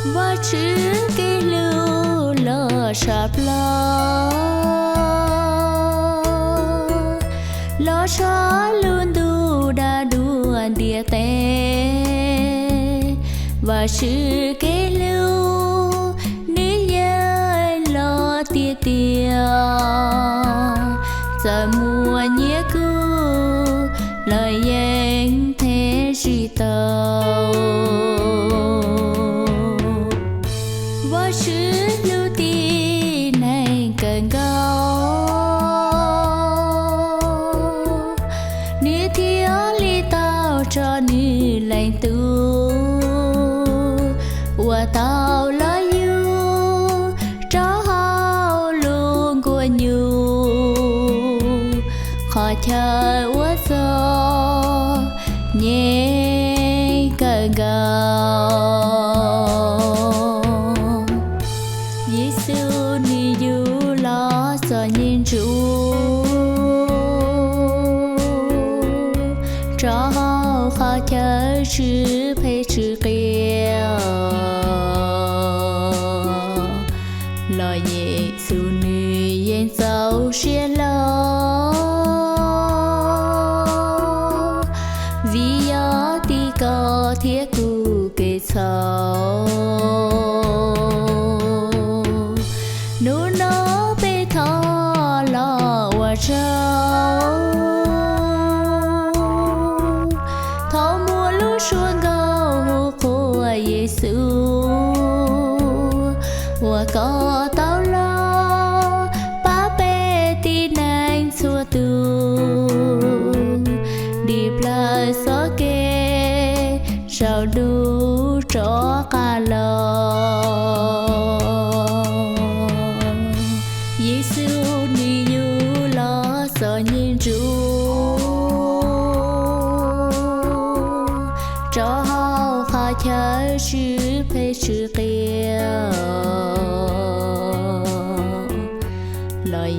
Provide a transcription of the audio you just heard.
Vajtswv kev hlub loj tshaj plaws, los tshaj lub ntuj dag dua ntiaj teb. Vajtswv kev hlub nws yeej loj tiag tiag, txawm muaj nyiaj kub los yeej them tsis tau. Vajtswv hlub tib neeg kawg nkaus, nws thiaj li tau tso nws leej tub uas tau los yug rau hauv lub nkuaj nyuj, qhov chaw uas txom nyem kawg nkaus. Yexus nws yug los txom nyem ntsuj rau hauv qhov chaw tsw phem tsw qias, los Yexus nws yeej txaus siab hlo, vim yog tib koj thiab kuv kev txhaum. Hnub no peb thov los ua tsaug, thov muaj lub suab nkauj hu qhuas Yexus uas koj tau los pab peb tib neeg txhua tus dim plaws txoj kev tsaus ntuj rov qab los. Yexus nws yug los txom nyem ntsuj rau hauv qhov chaw tsw phem tsw qias, los